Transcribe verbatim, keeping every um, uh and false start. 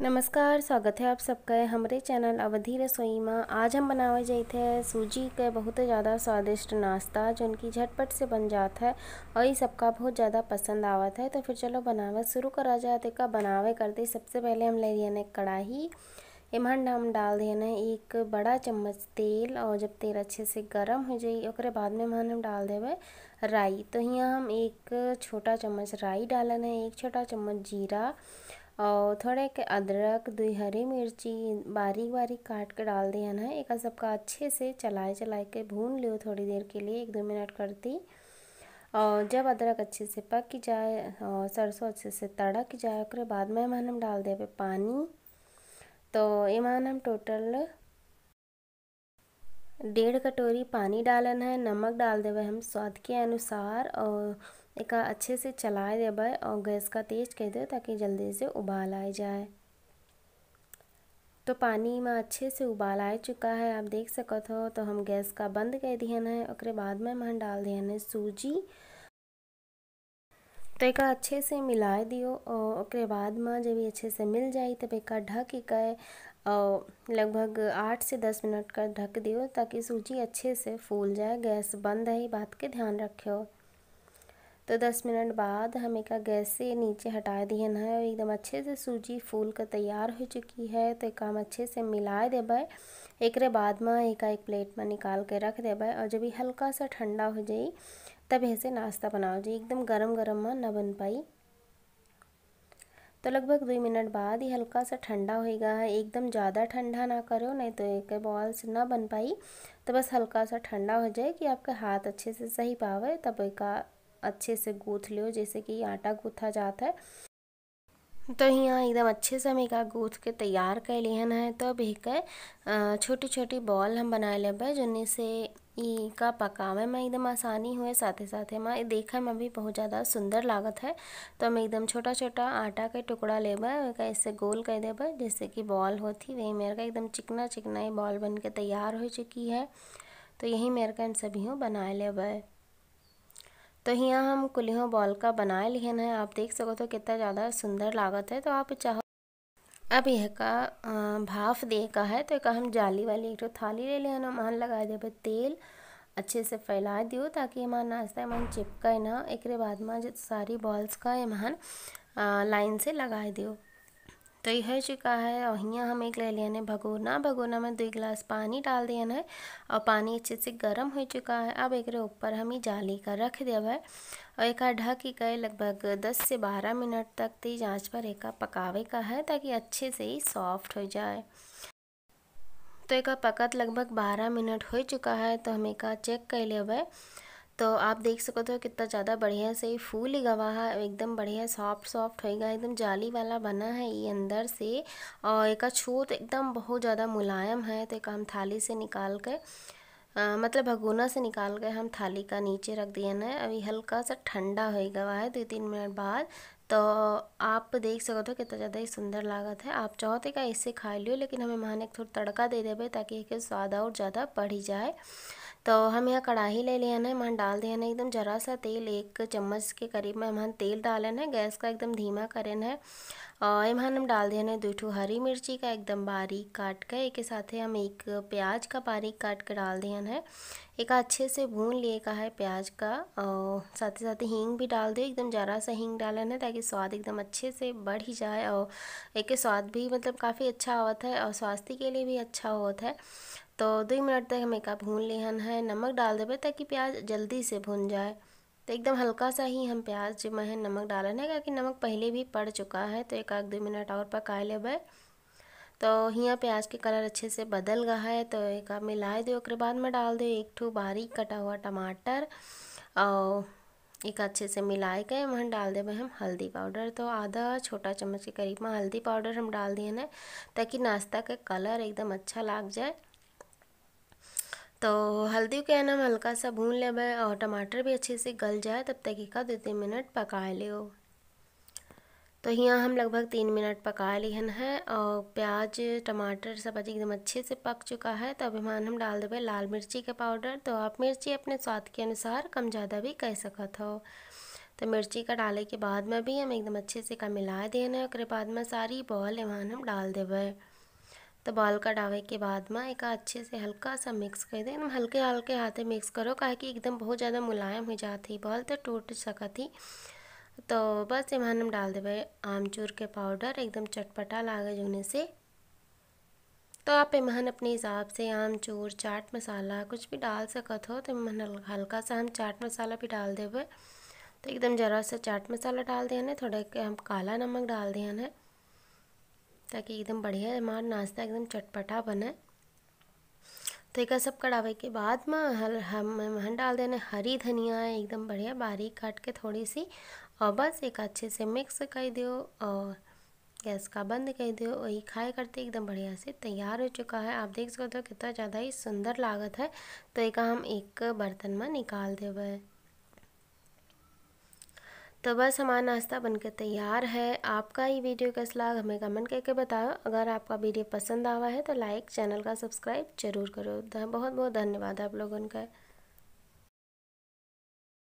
नमस्कार, स्वागत है आप सबका हमरे चैनल अवधी रसोई में। आज हम बनावे जाइत है सूजी के बहुत ज़्यादा स्वादिष्ट नाश्ता, जोन की झटपट से बन जात है और ये सबका बहुत ज़्यादा पसंद आवत है। तो फिर चलो बनावे शुरू करा जाए। तो एका बनावे करते सबसे पहले हम ले लिहन एक कढ़ाई, एमहन हम डाल दिहन है एक बड़ा चम्मच तेल, और जब तेल अच्छे से गरम हो जाई, ओकरे बाद में एमहन हम डाल देवे राई। तो हियाँ हम एक छोटा चम्मच राई डालन है, एक छोटा चम्मच जीरा, और थोड़े के अदरक, दुई हरी मिर्ची बारीक बारीक काट के डाल दिहन है। एका सबका अच्छे से चलाए चलाए के भून लियो थोड़ी देर के लिए, एक दो मिनट करती। और जब अदरक अच्छे से पक जाए और सरसों अच्छे से तड़क जाए, ओकरे बाद में एमहन हम डाल देवे पानी। तो एमहन हम टोटल डेढ़ कटोरी पानी डालन है। नमक डाल देवे हम स्वाद के अनुसार और एका अच्छे से चलाए देवे और गैस का तेज कर दे, ताकि जल्दी से उबाल आ जाए। तो पानी में अच्छे से उबाल आ चुका है, आप देख सकत हो। तो हम गैस का बंद कर दिहन है। ओकरे बाद में एमहन डाल दिहन है सूजी। तो एका अच्छे से मिलाए दियो और ओकरे बाद में जब ये अच्छे से मिल जाई, तब एका ढक के और लगभग आठ से दस मिनट का ढक दियो, ताकि सूजी अच्छे से फूल जाए। गैस बंद है, ये बात के ध्यान रखियो। तो दस मिनट बाद हम एका गैस से नीचे हटा दिहन है और एकदम अच्छे से सूजी फूल के तैयार हो चुकी है। तो एका हम अच्छे से मिलाए देबै। एकरे बाद में एका एक प्लेट में निकाल के रख देबै और जब ये हल्का सा ठंडा हो जाई, तब ऐसे नाश्ता बनाओ जी, एकदम गरम गरम में ना बन पाई। तो लगभग दुई मिनट बाद ये हल्का सा ठंडा होइगा है। एकदम ज़्यादा ठंडा ना करो, नहीं तो एक बॉल्स ना बन पाई। तो बस हल्का सा ठंडा हो जाए कि आपका हाथ अच्छे से सही पावे, तब एका अच्छे से गूँथ लियो, जैसे कि आटा गूँथा जात है। तो हियाँ एकदम अच्छे से हम एका गूँथ के तैयार कर लिहन है। तो अब एकर, अ, छोटी छोटी बॉल हम बनाए लेबै, जोने से ई का पकावे में एकदम आसानी होए, साथे साथे में ई देखे में भी बहुत ज़्यादा सुंदर लागत है। तो हम एकदम छोटा छोटा आटा के टुकड़ा लेबै, एका ऐसे गोल कर देबै, जैसे कि बॉल होत ही, वही मेर का एकदम चिकना चिकना ये बॉल बन के तैयार हो चुकी है। तो यही मेर का हम सभी बनाए लेबै। तो हियाँ हम कुलिहों बॉल का बनाए लिहन है। आप देख सकत हो कितना ज़्यादा सुंदर लागत है। तो आप चाहो, अब यह का, अ, भाफ दे का है, तो एका हम जाली वाली एक ठो थाली ले लिहन, ओमहन लगा देबे तेल, अच्छे से फैला दियो ताकि हमार नाश्ता एमहन चिपके ना। एकरे बाद में जे सारी बॉल्स का एमहन, अ, लाइन से लगा दियो। तो ये हो चुका है। और हियाँ हम एक ले लिहन है भगोना, भगोना में दुई गिलास पानी डाल दिहन है और पानी अच्छे से गर्म हो चुका है। अब एकरे ऊपर हम ई जाली का रख देबै और एका ढक के लगभग दस से बारह मिनट तक तेज आंच पर एका पकावे का है, ताकि अच्छे से ही सॉफ्ट हो जाए। तो एका पकत लगभग बारह मिनट हो चुका है, तो हम एका चेक कर लेबै। तो आप देख सकत हो कितना ज़्यादा बढ़िया से ई फूल गवा है, एकदम बढ़िया सॉफ्ट सॉफ्ट होइगा, एकदम जाली वाला बना है ये अंदर से। और एका छूत एकदम बहुत ज़्यादा मुलायम है। तो एका हम थाली से निकाल के, अ, मतलब भगोना से निकाल के हम थाली का नीचे रख दिहन है। अभी हल्का सा ठंडा हो गवा है दो तीन मिनट बाद। तो आप देख सकत हो कितना ज़्यादा ही सुंदर लागत है। आप चाहो तो एका ऐसे खा लियो, लेकिन हम एमहन एक थोड़ा तड़का दे देबे ताकि एके स्वाद और ज़्यादा बढ़ी जाए। तो हम यहाँ कढ़ाई ले लिहन है, एमहन डाल दिहन है एकदम जरा सा तेल, एक चम्मच के करीब में एमहन तेल डालन है। गैस का एकदम धीमा करन है। और एमहन हम डाल दिहन है दो ठो हरी मिर्ची का एकदम बारीक काट के, एके साथे हम एक प्याज का बारीक काट के डाल दिहन है। एका अच्छे से भून लिए का है प्याज का, और साथे साथे हींग भी डाल दियो। एकदम जरा सा हींग डालन है ताकि स्वाद एकदम अच्छे से बढ़ ही जाए और एके स्वाद भी मतलब काफ़ी अच्छा आवत है और स्वास्थ्य के लिए भी अच्छा होत है। तो दो मिनट तक हम एका भून लिहन है। नमक डाल देबे ताकि प्याज जल्दी से भून जाए। तो एकदम हल्का सा ही हम प्याज में है नमक डालन है, काहे कि नमक पहले भी पड़ चुका है। तो एक आध दो मिनट और पका लेबे। तो हियाँ प्याज के कलर अच्छे से बदल गा है, तो एका मिलाए दियो। ओकरे बाद में डाल दियो एक ठो बारीक कटा हुआ टमाटर और एक अच्छे से मिलाए के एमहन डाल देबे हम हल्दी पाउडर। तो आधा छोटा चम्मच के करीब में हल्दी पाउडर हम डाल दिहन है, ताकि नाश्ता के कलर एकदम अच्छा लाग जाए। तो हल्दी के है ना हम हल्का सा भून लेबे और टमाटर भी अच्छे से गल जाए, तब तक एका दो तीन मिनट पकाए लियो। तो हियाँ हम लगभग तीन मिनट पका लिहन है और प्याज, टमाटर सब एकदम अच्छे से पक चुका है। तो अब एमहन हम डाल देबे लाल मिर्ची के पाउडर। तो आप मिर्ची अपने स्वाद के अनुसार कम ज़्यादा भी कर सकत हो। तो मिर्ची का डाले के बाद में भी हम एकदम अच्छे से एका मिला देना है। ओकरे बाद में सारी ball एमहन हम डाल देबे। तो ball का डाले के बाद में एका अच्छे से हल्का सा mix कर दे, एकदम हल्के हल्के हाथे mix करो, काहे कि एकदम बहुत ज़्यादा मुलायम हो जात ही ball, तो टूट सकत ही। तो बस एमहन हम डाल देबे आमचूर के powder, एकदम चटपटा लागे जौने से। तो आप एमहन अपने हिसाब से आमचूर, चाट मसाला कुछ भी डाल सकत हो। तो एमहन हल-, हल्का सा हम चाट मसाला भी डाल देबे। तो एकदम ज़रा सा चाट मसाला डाल देना है, थोड़ा के हम काला नमक डाल देना है, ताकि एकदम बढ़िया हमार नाश्ता एकदम चटपटा बने। तो एका सब का डाले के बाद में हल-, हम एमहन डाल देना हरी धनिया, एकदम बढ़िया बारीक काट के थोड़ी सी, और बस एका अच्छे से mix कर दियो और गैस का बंद कर दियो। वही खाए करते एकदम बढ़िया से तैयार हो चुका है। आप देख सकते हो कितना ज़्यादा ही सुंदर लागत है। तो एका हम एक बर्तन में निकाल देबे। तो बस हमारा नाश्ता बनके तैयार है। आपका ये video कैसा लगा हमें comment करके बताओ। अगर आपका video पसंद आवा है तो like, channel का subscribe जरूर करो। ध-, बहुत बहुत धन्यवाद आप लोगन का।